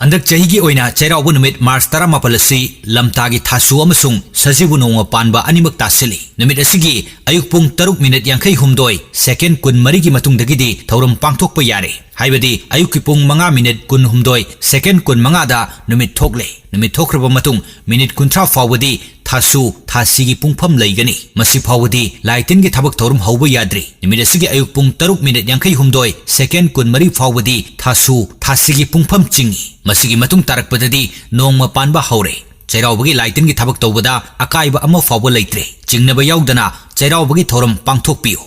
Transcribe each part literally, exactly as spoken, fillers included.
ꯍꯟꯗꯛ ꯆꯍꯤꯒꯤ ꯑꯣꯏꯅ ꯆꯩꯔꯥꯎꯕ ꯅꯨꯃꯤꯠ ꯃꯥꯔꯆ ꯇꯔꯥꯃꯥꯄꯜ ꯑꯁꯤ ꯂꯝꯇꯥꯒꯤ ꯊꯥꯁꯨ ꯑꯃꯁꯨꯡ ꯁꯖꯤꯕꯨ ꯅꯣꯡꯃ ꯄꯥꯟꯕ ꯑꯅꯤꯃꯛ ꯇꯥꯁꯤꯜꯂꯤ꯫ ꯅꯨꯃꯤꯠ ꯑꯁꯤꯒꯤ ꯑꯌꯨꯛ ꯄꯨꯡ ꯇꯔꯨꯛ ꯃꯤꯅꯤꯠ ꯌꯥꯡꯈꯩ ꯍꯨꯝꯗꯣꯏ ꯁꯦꯀꯦꯟ ꯀꯨꯟ ꯃꯔꯤꯒꯤ ꯃꯇꯨꯡꯗꯒꯤꯗꯤ ꯊꯧꯔꯝ ꯄꯥꯡꯊꯣꯛꯄ ꯌꯥꯔꯦ꯫ ꯍꯥꯏꯕꯗꯤ ꯑꯌꯨꯛꯀꯤ ꯄꯨꯡ ꯃꯉꯥ ꯃꯤꯅꯤꯠ ꯀꯨꯟ ꯍꯨꯝꯗꯣꯏ ꯁꯦꯀꯦꯟ ꯀꯨꯟ ꯃꯉꯥꯗ ꯅꯨꯃꯤꯠ ꯊꯣꯛꯂꯦ꯫ ꯅꯨꯃꯤꯠ ꯊꯣꯛꯈ꯭ꯔꯕ ꯃꯇꯨꯡ ꯃꯤꯅꯤꯠ ꯀꯨꯟꯊ꯭ꯔꯥ ꯐꯥꯎꯕꯗꯤ ꯊꯥꯁꯨ ꯊꯥꯁꯤꯒꯤ ꯄꯨꯡꯐꯝ ꯂꯩꯒꯅꯤ꯫ ꯃꯁꯤ ꯐꯥꯎꯕꯗꯤ ꯂꯥꯏ ꯇꯤꯟꯒꯤ ꯊꯕꯛ ꯊꯧꯔꯝ ꯍꯧꯕ ꯌꯥꯗ꯭ꯔꯤ꯫ ꯅꯨꯃꯤꯠ ꯑꯁꯤꯒꯤ ꯑꯌꯨꯛ ꯄꯨꯡ ꯇꯔꯨꯛ ꯃꯤꯅꯤꯠ ꯌꯥꯡꯈꯩ ꯍꯨꯝꯗꯣꯏ ꯁꯦꯀꯦꯟ ꯀꯨꯟ ꯃꯔꯤ ꯐꯥꯎꯕꯗꯤ ꯊꯥꯁꯨ ꯊꯥꯁꯤꯒꯤ ꯄꯨꯡꯐꯝ ꯆꯤꯡꯏ꯫ ꯃꯁꯤꯒꯤ ꯃꯇꯨꯡ ꯇꯥꯔꯛꯄꯗꯗꯤ ꯅꯣꯡꯃ ꯄꯥꯟꯕ ꯍꯧꯔꯦ꯫ ꯆꯩꯔꯥꯎꯕꯒꯤ ꯂꯥꯏ ꯇꯤꯟꯒꯤ ꯊꯕꯛ ꯇꯧꯕꯗ ꯑꯀꯥꯏꯕ ꯑꯃ ꯐꯥꯎꯕ ꯂꯩꯇ꯭ꯔꯦ꯫ ꯆꯤꯡꯅꯕ ꯌꯥꯎꯗꯅ ꯆꯩꯔꯥꯎꯕꯒꯤ ꯊꯧꯔꯝ ꯄꯥꯡꯊꯣꯛꯄꯤꯌꯨ꯫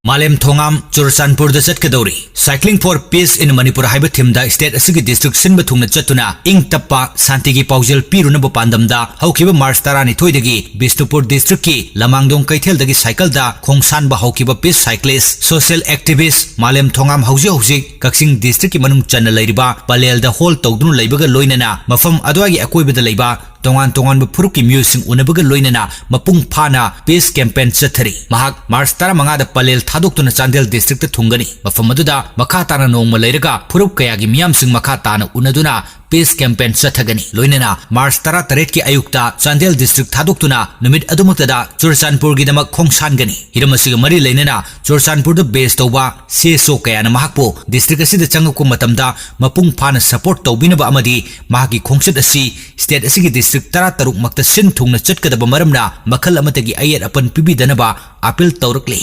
ꯃꯥꯂꯦꯝ ꯊꯣꯉꯥꯝ ꯆꯨꯔꯆꯥꯟꯄꯨꯔꯗ ꯆꯠꯀꯗꯧꯔꯤ꯫ Cycling for Peace in Manipur ꯍꯥꯏꯕ ꯊꯤꯝꯗ ꯁ꯭ꯇꯦꯠ ꯑꯁꯤꯒꯤ ꯗꯤꯁꯇ꯭ꯔꯤꯛ ꯁꯤꯟꯕ ꯊꯨꯡꯅ ꯆꯠꯇꯨꯅ ꯏꯪ ꯇꯞꯄ ꯁꯥꯟꯇꯤꯒꯤ ꯄꯥꯎꯖꯦꯜ ꯄꯤꯔꯨꯅꯕ ꯄꯥꯟꯗꯝꯗ ꯍꯧꯈꯤꯕ ꯃꯥꯔꯆ ꯇꯔꯥꯅꯤꯊꯣꯏꯗꯒꯤ ꯕꯤꯁꯅꯨꯄꯨꯔ ꯗꯤꯁꯇ꯭ꯔꯤꯛꯀꯤ ꯂꯃꯥꯡꯗꯣꯡ ꯀꯩꯊꯦꯜꯗꯒꯤ ꯁꯥꯏꯀꯜꯗ ꯈꯣꯡꯁꯥꯟꯕ ꯍꯧꯈꯤꯕ peace cyclist, social activist ꯃꯥꯂꯦꯝ ꯊꯣꯉꯥꯝ ꯍꯧꯖꯤꯛ ꯍꯧꯖꯤꯛ ꯀꯛꯆꯤꯡ ꯗꯤꯁꯇ꯭ꯔꯤꯛꯀꯤ ꯃꯅꯨꯡ ꯆꯟꯅ ꯂꯩꯔꯤꯕ ꯄꯂꯦꯜꯗ ꯍꯣꯜ ꯇꯧꯗꯨꯅ ꯂꯩꯕꯒ ꯂꯣꯏꯅꯅ ꯃꯐꯝ ꯑꯗꯨꯋꯥꯏꯒꯤ ꯑꯀꯣꯏꯕꯗ ꯂꯩꯕ ꯇꯣꯉꯥꯟ ꯇꯣꯉꯥꯟꯕ ꯐꯨꯔꯨꯞꯀꯤ ꯃꯤꯑꯣꯏꯁꯤꯡ ꯎꯅꯕꯒ ꯂꯣꯏꯅꯅ ꯃꯄꯨꯡ ꯐꯥꯅ peace campaign ꯆꯠꯊꯔꯤ꯫ ꯃꯍꯥꯛ ꯃꯥꯔꯆ ꯇꯔꯥꯃꯉꯥꯗ ꯄꯂꯦꯜ ꯊꯥꯗꯣꯛꯇꯨꯅ ꯆꯥꯟꯗꯦꯜ ꯗꯤꯁꯇ꯭ꯔꯤꯛꯇ ꯊꯨꯡꯒꯅꯤ꯫ ꯃꯐꯝ ꯑꯗꯨꯗ ꯃꯈꯥ ꯇꯥꯅ ꯅꯣꯡꯃ ꯂꯩꯔꯒ ꯐꯨꯔꯨꯞ ꯀꯌꯥꯒꯤ ꯃꯤꯌꯥꯝꯁꯤꯡ ꯃꯈꯥ ꯇꯥꯅ ꯎꯅꯗꯨꯅ peace campaign ꯆꯠꯊꯒꯅꯤ꯫ ꯂꯣꯏꯅꯅ ꯃꯥꯔꯆ ꯇꯔꯥꯇꯔꯦꯠꯀꯤ ꯑꯌꯨꯛꯇ ꯆꯥꯟꯗꯦꯜ ꯗꯤꯁꯇ꯭ꯔꯤꯛ ꯊꯥꯗꯣꯛꯇꯨꯅ ꯅꯨꯃꯤꯠ ꯑꯗꯨꯃꯛꯇꯗ ꯆꯨꯔꯆꯥꯟꯄꯨꯔꯒꯤꯗꯃꯛ ꯈꯣꯡꯁꯥꯟꯒꯅꯤ꯫ ꯍꯤꯔꯝ ꯑꯁꯤꯒ ꯃꯔꯤ ꯂꯩꯅꯅ ꯆꯨꯔꯆꯥꯟꯄꯨꯔꯗ base ꯇꯧꯕ C S O ꯀꯌꯥꯅ ꯃꯍꯥꯛꯄꯨ ꯗꯤꯁꯇ꯭ꯔꯤꯛ ꯑꯁꯤꯗ ꯆꯪꯂꯛꯄ ꯃꯇꯝꯗ ꯃꯄꯨꯡ ꯐꯥꯅ support ꯇꯧꯕꯤꯅꯕ ꯑꯃꯗꯤ ꯃꯍꯥꯛꯀꯤ ꯈꯣꯡꯆꯠ ꯑꯁꯤ ꯁ꯭ꯇꯦꯠ ꯑꯁꯤꯒꯤ ꯗꯤꯁꯇ꯭ꯔꯤꯛ ꯇꯔꯥꯇꯔꯨꯛ ꯃꯛꯇ ꯁꯤꯟ ꯊꯨꯡꯅ ꯆꯠꯀꯗꯕ ꯃꯔꯝꯅ ꯃꯈꯜ ꯑꯃꯠꯇꯒꯤ ꯑꯌꯦꯠ ꯑꯄꯟ ꯄꯤꯕꯤꯗꯅꯕ ꯑꯥꯄꯤꯜ ꯇꯧꯔꯛꯂꯤ꯫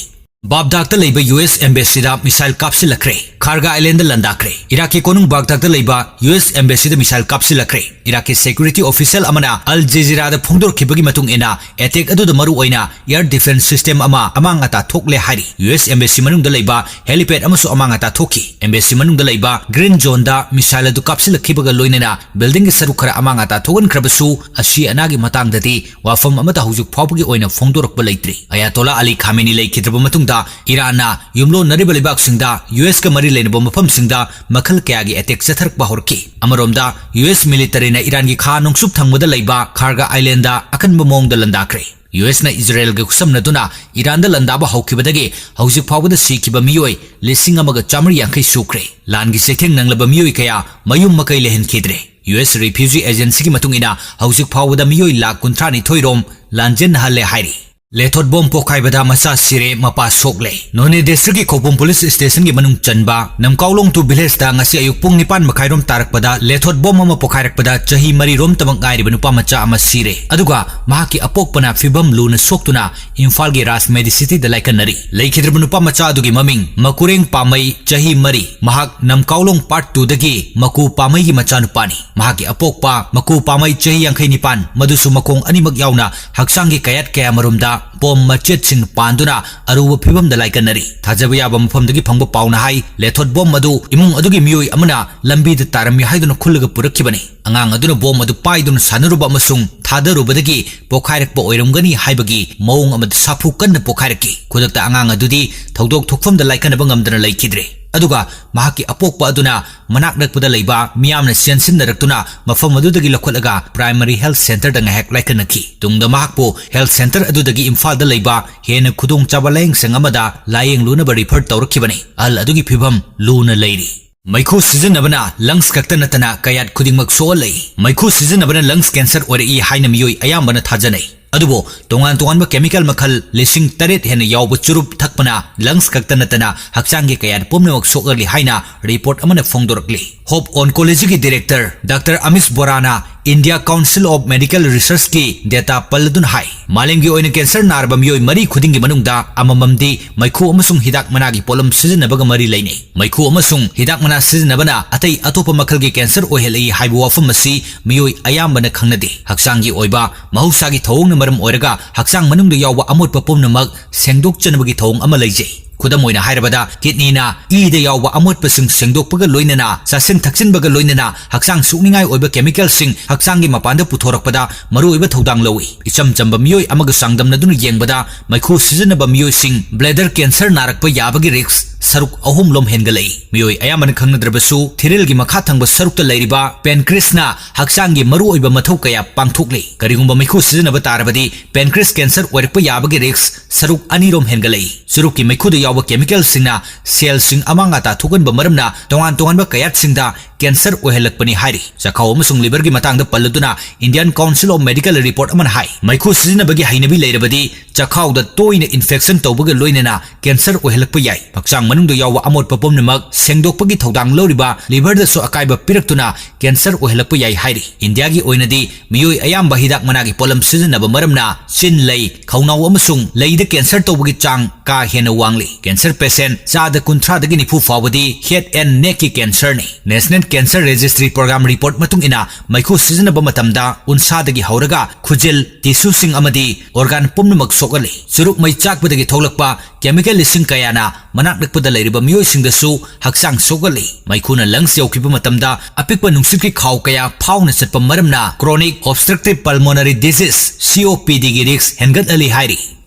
ꯕꯥꯞꯗꯥꯛꯇ ꯂꯩꯕ U S Embassyꯗ missile ꯀꯥꯞꯁꯤꯜꯂꯛꯈ꯭ꯔꯦ꯫ ꯈꯥꯔꯒ Islandꯗ ꯂꯥꯟꯗꯥꯈ꯭ꯔꯦ꯫ ꯏꯔꯥꯛꯀꯤ ꯀꯣꯅꯨꯡ ꯕꯥꯒꯗꯥꯗꯇ ꯂꯩꯕ U S Embassyꯗ missile ꯀꯥꯞꯁꯤꯜꯂꯛꯈ꯭ꯔꯦ꯫ ꯏꯔꯥꯛꯀꯤ security official ꯑꯃꯅ Al Jazeeraꯗ ꯐꯣꯡꯗꯣꯔꯛꯈꯤꯕꯒꯤ ꯃꯇꯨꯡ ꯏꯟꯅ, attack ꯑꯗꯨꯗ ꯃꯔꯨ ꯑꯣꯏꯅ air defence system ꯑꯃ ꯑꯃꯥꯡ ꯑꯇꯥ ꯊꯣꯛꯂꯦ ꯍꯥꯏꯔꯤ꯫ U S Embassy ꯃꯅꯨꯡꯗ ꯂꯩꯕ helipad ꯑꯃꯁꯨ ꯑꯃꯥꯡ ꯑꯇꯥ ꯊꯣꯛꯈꯤ꯫ Embassy ꯃꯅꯨꯡꯗ ꯂꯩꯕ green zoneꯗ missile ꯑꯗꯨ ꯀꯥꯞꯁꯤꯜꯂꯛꯈꯤꯕꯒ ꯂꯣꯏꯅꯅ buildingꯒꯤ ꯁꯔꯨꯛ ꯈꯔ ꯑꯃꯥꯡ ꯑꯇꯥ ꯊꯣꯛꯍꯟꯈ꯭ꯔꯕꯁꯨ, ꯑꯁꯤ ꯑꯅꯥꯒꯤ ꯃꯇꯥꯡꯗꯗꯤ ꯋꯥꯐꯝ ꯑꯃꯠꯇ ꯍꯧꯖꯤꯛ ꯐꯥꯎꯕꯒꯤ ꯑꯣꯏꯅ ꯐꯣꯡꯗꯣꯔꯛꯄ ꯂꯩꯇ꯭ꯔꯤ꯫ ꯑꯌꯥꯇꯣꯂꯥ ꯑꯂꯤ ꯈꯥꯃꯦꯅꯤ ꯂꯩꯈꯤꯗ꯭ꯔꯕ ꯃꯇꯨꯡꯗ ꯏꯔꯥꯟꯅ ꯌꯨꯝꯂꯣꯟꯅꯔꯤꯕ ꯂꯩꯕꯥꯛꯁꯤꯡꯗ, U Sꯀ ꯃꯔꯤ ꯂꯩꯅꯕ ꯃꯐꯝꯁꯤꯡꯗ ꯃꯈꯜ ꯀꯌꯥꯒꯤ attack ꯆꯠꯊꯔꯛꯄ ꯍꯧꯔꯛꯈꯤ꯫ ꯑꯃꯔꯣꯝꯗ, U S militaryꯅ ꯏꯔꯥꯟꯒꯤ ꯈꯥ ꯅꯣꯡꯆꯨꯞ ꯊꯪꯕꯗ ꯂꯩꯕ ꯈꯥꯔꯒ Islandꯗ ꯑꯀꯟꯕ ꯃꯑꯣꯡꯗ ꯂꯥꯟꯗꯥꯈ꯭ꯔꯦ꯫ ꯌꯨ ꯑꯦꯁꯅ ꯏꯖꯔꯦꯜꯒ ꯈꯨꯠꯁꯝꯅꯗꯨꯅ ꯏꯔꯥꯟꯗ ꯂꯥꯟꯗꯥꯕ ꯍꯧꯈꯤꯕꯗꯒꯤ ꯍꯧꯖꯤꯛ ꯐꯥꯎꯕꯗ ꯁꯤꯈꯤꯕ ꯃꯤꯑꯣꯏ ꯂꯤꯁꯤꯡ ꯑꯃꯒ ꯆꯥꯃꯔꯤ ꯌꯥꯡꯈꯩ ꯁꯨꯈ꯭ꯔꯦ꯫ ꯂꯥꯟꯒꯤ ꯆꯩꯊꯦꯡ ꯅꯪꯂꯕ ꯃꯤꯑꯣꯏ ꯀꯌꯥ ꯃꯌꯨꯝ ꯃꯀꯩ ꯂꯩꯍꯟꯈꯤꯗ꯭ꯔꯦ꯫ ꯌꯨ ꯑꯦꯁ Refugee Agencyꯒꯤ ꯃꯇꯨꯡ ꯏꯟꯅ ꯍꯧꯖꯤꯛ ꯐꯥꯎꯕꯗ ꯃꯤꯑꯣꯏ ꯂꯥꯈ ꯀꯨꯟꯊ꯭ꯔꯥ ꯅꯤꯊꯣꯏ ꯔꯣꯝ ꯂꯥꯟꯖꯦꯟꯅꯍꯜꯂꯦ ꯍꯥꯏꯔꯤ꯫ ꯂꯦꯊꯣꯠ ꯕꯣꯝ ꯄꯣꯈꯥꯏꯕꯗ ꯃꯆꯥ ꯁꯤꯔꯦ, ꯃꯄꯥ ꯁꯣꯛꯂꯦ꯫ ꯅꯣꯅꯦ ꯗꯤꯁꯇ꯭ꯔꯤꯛꯀꯤ ꯈꯧꯄꯨꯝ ꯄꯨꯂꯤꯁ ꯁ꯭ꯇꯦꯁꯟꯒꯤ ꯃꯅꯨꯡ ꯆꯟꯕ ꯅꯝꯀꯥꯎꯂꯣꯡ ꯇꯨ ꯚꯤꯂꯦꯖꯇ ꯉꯁꯤ ꯑꯌꯨꯛ ꯄꯨꯡ ꯅꯤꯄꯥꯟ ꯃꯈꯥꯏꯔꯣꯝ ꯇꯥꯔꯛꯄꯗ ꯂꯦꯊꯣꯠ ꯕꯣꯝ ꯑꯃ ꯄꯣꯈꯥꯏꯔꯛꯄꯗ ꯆꯍꯤ ꯃꯔꯤ ꯔꯣꯝꯇꯃꯛ ꯉꯥꯏꯔꯤꯕ ꯅꯨꯄꯥ ꯃꯆꯥ ꯑꯃ ꯁꯤꯔꯦ꯫ ꯑꯗꯨꯒ ꯃꯍꯥꯛꯀꯤ ꯑꯄꯣꯛꯄꯅ ꯐꯤꯕꯝ ꯂꯨꯅ ꯁꯣꯛꯇꯨꯅ ꯏꯝꯐꯥꯜꯒꯤ ꯔꯥꯖ ꯃꯦꯗꯤꯁꯤꯇꯤꯗ ꯂꯥꯏꯀꯠꯅꯔꯤ꯫ ꯂꯩꯈꯤꯗ꯭ꯔꯕ ꯅꯨꯄꯥ ꯃꯆꯥ ꯑꯗꯨꯒꯤ ꯃꯃꯤꯡ ꯃꯀꯨꯔꯦꯡ ꯄꯥꯃꯩ, ꯆꯍꯤ ꯃꯔꯤ, ꯃꯍꯥꯛ ꯅꯝꯀꯥꯎꯂꯣꯡ ꯄꯥꯔꯠ ꯇꯨꯗꯒꯤ ꯃꯀꯨ ꯄꯥꯃꯩꯒꯤ ꯃꯆꯥꯅꯨꯄꯥꯅꯤ꯫ ꯃꯍꯥꯛꯀꯤ ꯑꯄꯣꯛꯄ ꯃꯀꯨ ꯄꯥꯃꯩ ꯆꯍꯤ ꯌꯥꯡꯈꯩ ꯅꯤꯄꯥꯟ, ꯃꯗꯨꯁꯨ ꯃꯈꯣꯡ ꯑꯅꯤꯃꯛ ꯌꯥꯎꯅ ꯍꯛꯆꯥꯡꯒꯤ ꯀꯌꯥꯠ ꯀꯌꯥꯃꯔꯨꯝꯗ ꯕꯣꯝ ꯃꯆꯦꯠꯁꯤꯡ ꯄꯥꯟꯗꯨꯅ ꯑꯔꯨꯕ ꯐꯤꯕꯝꯗ ꯂꯥꯏꯀꯠꯅꯔꯤ꯫ ꯊꯥꯖꯕ ꯌꯥꯕ ꯃꯐꯝꯗꯒꯤ ꯐꯪꯕ ꯄꯥꯎꯅ ꯍꯥꯏ, ꯂꯦꯊꯣꯠ ꯕꯣꯝ ꯑꯗꯨ ꯏꯃꯨꯡ ꯑꯗꯨꯒꯤ ꯃꯤꯑꯣꯏ ꯑꯃꯅ ꯂꯝꯕꯤꯗ ꯇꯥꯔꯝꯃꯤ ꯍꯥꯏꯗꯨꯅ ꯈꯨꯜꯂꯒ ꯄꯨꯔꯛꯈꯤꯕꯅꯤ꯫ ꯑꯉꯥꯡ ꯑꯗꯨꯅ ꯕꯣꯝ ꯑꯗꯨ ꯄꯥꯏꯗꯨꯅ ꯁꯥꯟꯅꯔꯨꯕ ꯑꯃꯁꯨꯡ ꯊꯥꯗꯔꯨꯕꯗꯒꯤ ꯄꯣꯈꯥꯏꯔꯛꯄ ꯑꯣꯏꯔꯝꯒꯅꯤ ꯍꯥꯏꯕꯒꯤ ꯃꯑꯣꯡ ꯑꯃꯗ ꯁꯥꯐꯨ ꯀꯟꯅ ꯄꯣꯈꯥꯏꯔꯛꯈꯤ꯫ ꯈꯨꯗꯛꯇ ꯑꯉꯥꯡ ꯑꯗꯨꯗꯤ ꯊꯧꯗꯣꯛ ꯊꯣꯛꯐꯝꯗ ꯂꯥꯏꯀꯠꯅꯕ ꯉꯝꯗꯅ ꯂꯩꯈꯤꯗ꯭ꯔꯦ꯫ ꯑꯗꯨꯒ ꯃꯍꯥꯛꯀꯤ ꯑꯄꯣꯛꯄ ꯑꯗꯨꯅ ꯃꯅꯥꯛ ꯅꯛꯄꯗ ꯂꯩꯕ ꯃꯤꯌꯥꯝꯅ ꯆꯦꯟꯁꯤꯟꯅꯔꯛꯇꯨꯅ ꯃꯐꯝ ꯑꯗꯨꯗꯒꯤ ꯂꯧꯈꯠꯂꯒ Primary Health Centreꯗ ꯉꯥꯏꯍꯥꯛ ꯂꯥꯏꯀꯠꯅꯈꯤ꯫ ꯇꯨꯡꯗ ꯃꯍꯥꯛꯄꯨ health centre ꯑꯗꯨꯗꯒꯤ ꯏꯝꯐꯥꯜꯗ ꯂꯩꯕ ꯍꯦꯟꯅ ꯈꯨꯗꯣꯡꯆꯥꯕ ꯂꯥꯌꯦꯡꯁꯪ ꯑꯃꯗ ꯂꯥꯌꯦꯡꯂꯨꯅꯕ refer ꯇꯧꯔꯛꯈꯤꯕꯅꯤ꯫ ꯑꯍꯜ ꯑꯗꯨꯒꯤ ꯐꯤꯕꯝ ꯂꯨꯅ ꯂꯩꯔꯤ꯫ ꯃꯩꯈꯨ ꯁꯤꯖꯤꯟꯅꯕꯅ lungs ꯈꯛꯇ ꯅꯠꯇꯅ ꯀꯌꯥꯠ ꯈꯨꯗꯤꯡꯃꯛ ꯁꯣꯛꯍꯜꯂꯤ꯫ ꯃꯩꯈꯨ ꯁꯤꯖꯤꯟꯅꯕꯅ lungs cancer ꯑꯣꯏꯔꯛꯏ ꯍꯥꯏꯅ ꯃꯤꯑꯣꯏ ꯑꯌꯥꯝꯕꯅ ꯊꯥꯖꯅꯩ꯫ ꯑꯗꯨꯕꯨ ꯇꯣꯉꯥꯟ ꯇꯣꯉꯥꯟꯕ chemical ꯃꯈꯜ ꯂꯤꯁꯤꯡ ꯇꯔꯦꯠ ꯍꯦꯟꯅ ꯌꯥꯎꯕ ꯆꯨꯔꯨꯞ ꯊꯛꯄꯅ lungs ꯈꯛꯇ ꯅꯠꯇꯅ ꯍꯛꯆꯥꯡꯒꯤ ꯀꯌꯥꯠ ꯄꯨꯝꯅꯃꯛ ꯁꯣꯛꯍꯜꯂꯤ ꯍꯥꯏꯅ report ꯑꯃꯅ ꯐꯣꯡꯗꯣꯔꯛꯂꯤ꯫ Hope Oncologyꯒꯤ director Doctor Amish Borana India Council of Medical Researchꯀꯤ data ꯄꯜꯂꯗꯨꯅ ꯍꯥꯏ, ꯃꯥꯂꯦꯝꯒꯤ ꯑꯣꯏꯅ cancer ꯅꯥꯔꯕ ꯃꯤꯑꯣꯏ ꯃꯔꯤ ꯈꯨꯗꯤꯡꯒꯤ ꯃꯅꯨꯡꯗ ꯑꯃꯃꯝꯗꯤ ꯃꯩꯈꯨ ꯑꯃꯁꯨꯡ ꯍꯤꯗꯥꯛ ꯃꯅꯥꯒꯤ ꯄꯣꯠꯂꯝ ꯁꯤꯖꯤꯟꯅꯕꯒ ꯃꯔꯤ ꯂꯩꯅꯩ꯫ ꯃꯩꯈꯨ ꯑꯃꯁꯨꯡ ꯍꯤꯗꯥꯛ ꯃꯅꯥ ꯁꯤꯖꯤꯟꯅꯕꯅ ꯑꯇꯩ ꯑꯇꯣꯞꯄ ꯃꯈꯜꯒꯤ cancer ꯑꯣꯏꯍꯜꯂꯛꯏ ꯍꯥꯏꯕ ꯋꯥꯐꯝ ꯑꯁꯤ ꯃꯤꯑꯣꯏ ꯑꯌꯥꯝꯕꯅ ꯈꯪꯅꯗꯦ꯫ ꯍꯛꯆꯥꯡꯒꯤ ꯑꯣꯏꯕ ꯃꯍꯧꯁꯥꯒꯤ ꯊꯧꯑꯣꯡꯅ ꯃꯔꯝ ꯑꯣꯏꯔꯒ ꯍꯛꯆꯥꯡ ꯃꯅꯨꯡꯗ ꯌꯥꯎꯕ ꯑꯃꯣꯠꯄ ꯄꯨꯝꯅꯃꯛ ꯁꯦꯡꯗꯣꯛꯆꯅꯕꯒꯤ ꯊꯧꯑꯣꯡ ꯑꯃ ꯂꯩꯖꯩ꯫ ꯈꯨꯗꯝ ꯑꯣꯏꯅ ꯍꯥꯏꯔꯕꯗ, ꯀꯤꯗꯅꯤꯅ ꯏꯗ ꯌꯥꯎꯕ ꯑꯃꯣꯠꯄꯁꯤꯡ ꯁꯦꯡꯗꯣꯛꯄꯒ ꯂꯣꯏꯅꯅ ꯆꯥꯁꯤꯟ ꯊꯛꯆꯤꯟꯕꯒ ꯂꯣꯏꯅꯅ ꯍꯛꯆꯥꯡ ꯁꯣꯛꯅꯤꯡꯉꯥꯏ ꯑꯣꯏꯕ ꯀꯦꯃꯤꯀꯦꯜꯁꯤꯡ ꯍꯛꯆꯥꯡꯒꯤ ꯃꯄꯥꯟꯗ ꯄꯨꯊꯣꯔꯛꯄꯗ ꯃꯔꯨꯑꯣꯏꯕ ꯊꯧꯗꯥꯡ ꯂꯧꯏ꯫ ꯏꯆꯝ ꯆꯝꯕ ꯃꯤꯑꯣꯏ ꯑꯃꯒ ꯆꯥꯡꯗꯝꯅꯗꯨꯅ ꯌꯦꯡꯕꯗ, ꯃꯩꯈꯨ ꯁꯤꯖꯤꯟꯅꯕ ꯃꯤꯑꯣꯏꯁꯤꯡ bladder cancer ꯅꯥꯔꯛꯄ ꯌꯥꯕꯒꯤ risk ꯁꯔꯨꯛ ꯑꯍꯨꯝ ꯂꯣꯝ ꯍꯦꯟꯒꯠꯂꯛꯏ꯫ ꯃꯤꯑꯣꯏ ꯑꯌꯥꯝꯕꯅ ꯈꯪꯅꯗ꯭ꯔꯕꯁꯨ, ꯊꯤꯔꯤꯜꯒꯤ ꯃꯈꯥ ꯊꯪꯕ ꯁꯔꯨꯛꯇ ꯂꯩꯔꯤꯕ pancreasꯅ ꯍꯛꯆꯥꯡꯒꯤ ꯃꯔꯨꯑꯣꯏꯕ ꯃꯊꯧ ꯀꯌꯥ ꯄꯥꯡꯊꯣꯛꯂꯤ꯫ ꯀꯔꯤꯒꯨꯝꯕ ꯃꯩꯈꯨ ꯁꯤꯖꯤꯟꯅꯕ ꯇꯥꯔꯕꯗꯤ, pancreas cancer ꯑꯣꯏꯔꯛꯄ ꯌꯥꯕꯒꯤ risk ꯁꯔꯨꯛ ꯑꯅꯤꯔꯣꯝ ꯍꯦꯟꯒꯠꯂꯛꯏ꯫ ꯆꯨꯔꯨꯞꯀꯤ ꯃꯩꯈꯨꯗ ꯌꯥꯎꯕ ꯀꯦꯃꯤꯀꯦꯜꯁꯤꯡꯅ cellꯁꯤꯡ ꯑꯃꯥꯡ ꯑꯇꯥ ꯊꯣꯛꯍꯟꯕ ꯃꯔꯝꯅ ꯇꯣꯉꯥꯟ ꯇꯣꯉꯥꯟꯕ ꯀꯌꯥꯠꯁꯤꯡꯗ cancer ꯑꯣꯏꯍꯜꯂꯛꯄꯅꯤ ꯍꯥꯏꯔꯤ꯫ ꯆꯥꯛꯈꯥꯎ ꯑꯃꯁꯨꯡ liverꯒꯤ ꯃꯇꯥꯡꯗ ꯄꯜꯂꯗꯨꯅ Indian Council of Medical Report ꯑꯃꯅ ꯍꯥꯏ, ꯃꯩꯈꯨ ꯁꯤꯖꯤꯟꯅꯕꯒꯤ ꯍꯩꯅꯕꯤ ꯂꯩꯔꯕꯗꯤ ꯆꯥꯛꯈꯥꯎꯗ ꯇꯣꯏꯅ infection ꯇꯧꯕꯒ ꯂꯣꯏꯅꯅ cancer ꯑꯣꯏꯍꯜꯂꯛꯄ ꯌꯥꯏ꯫ ꯍꯛꯆꯥꯡ ꯃꯅꯨꯡꯗ ꯌꯥꯎꯕ ꯑꯃꯣꯠꯄ ꯄꯨꯝꯅꯃꯛ ꯁꯦꯡꯗꯣꯛꯄꯒꯤ ꯊꯧꯗꯥꯡ ꯂꯧꯔꯤꯕ liverꯗꯁꯨ ꯑꯀꯥꯏꯕ ꯄꯤꯔꯛꯇꯨꯅ cancer ꯑꯣꯏꯍꯜꯂꯛꯄ ꯌꯥꯏ ꯍꯥꯏꯔꯤ꯫ ꯏꯟꯗꯤꯌꯥꯒꯤ ꯑꯣꯏꯅꯗꯤ ꯃꯤꯑꯣꯏ ꯑꯌꯥꯝꯕ ꯍꯤꯗꯥꯛ ꯃꯅꯥꯒꯤ ꯄꯣꯠꯂꯝ ꯁꯤꯖꯤꯟꯅꯕ ꯃꯔꯝꯅ ꯆꯤꯟ, ꯂꯩ, ꯈꯧꯅꯥꯎ ꯑꯃꯁꯨꯡ ꯂꯩꯗ cancer ꯇꯧꯕꯒꯤ ꯆꯥꯡ ꯀꯥ ꯍꯦꯟꯅ ꯋꯥꯡꯂꯤ꯫ Cancer patient ꯆꯥꯗ ꯀꯨꯟꯊ꯭ꯔꯥꯗꯒꯤ ꯅꯤꯐꯨ ꯐꯥꯎꯕꯗꯤ head and neckꯀꯤ cancerꯅꯤ꯫ National Cancer Registry Program report ꯃꯇꯨꯡ ꯏꯟꯅ, ꯃꯩꯈꯨ ꯁꯤꯖꯤꯟꯅꯕ ꯃꯇꯝꯗ ꯎꯟꯁꯥꯗꯒꯤ ꯍꯧꯔꯒ ꯈꯨꯖꯤꯜ, tissueꯁꯤꯡ ꯑꯃꯗꯤ organ ꯄꯨꯝꯅꯃꯛ ꯁꯣꯛꯍꯜꯂꯤ꯫ ꯆꯨꯔꯨꯞ ꯃꯩ ꯆꯥꯛꯄꯗꯒꯤ ꯊꯣꯛꯂꯛꯄ chemical ꯂꯤꯁꯤꯡ ꯀꯌꯥꯅ ꯃꯅꯥꯛ ꯅꯛꯄꯗ ꯂꯩꯔꯤꯕ ꯃꯤꯑꯣꯏꯁꯤꯡꯗꯁꯨ ꯍꯛꯆꯥꯡ ꯁꯣꯛꯍꯜꯂꯤ꯫ ꯃꯩꯈꯨꯅ lungs ꯌꯧꯈꯤꯕ ꯃꯇꯝꯗ, ꯑꯄꯤꯛꯄ ꯅꯨꯡꯁꯤꯠꯀꯤ ꯈꯥꯎ ꯀꯌꯥ ꯐꯥꯎꯅ ꯆꯠꯄ ꯃꯔꯝꯅ chronic obstructive pulmonary disease, COPDꯒꯤ risk ꯍꯦꯟꯒꯠꯍꯜꯂꯤ ꯍꯥꯏꯔꯤ꯫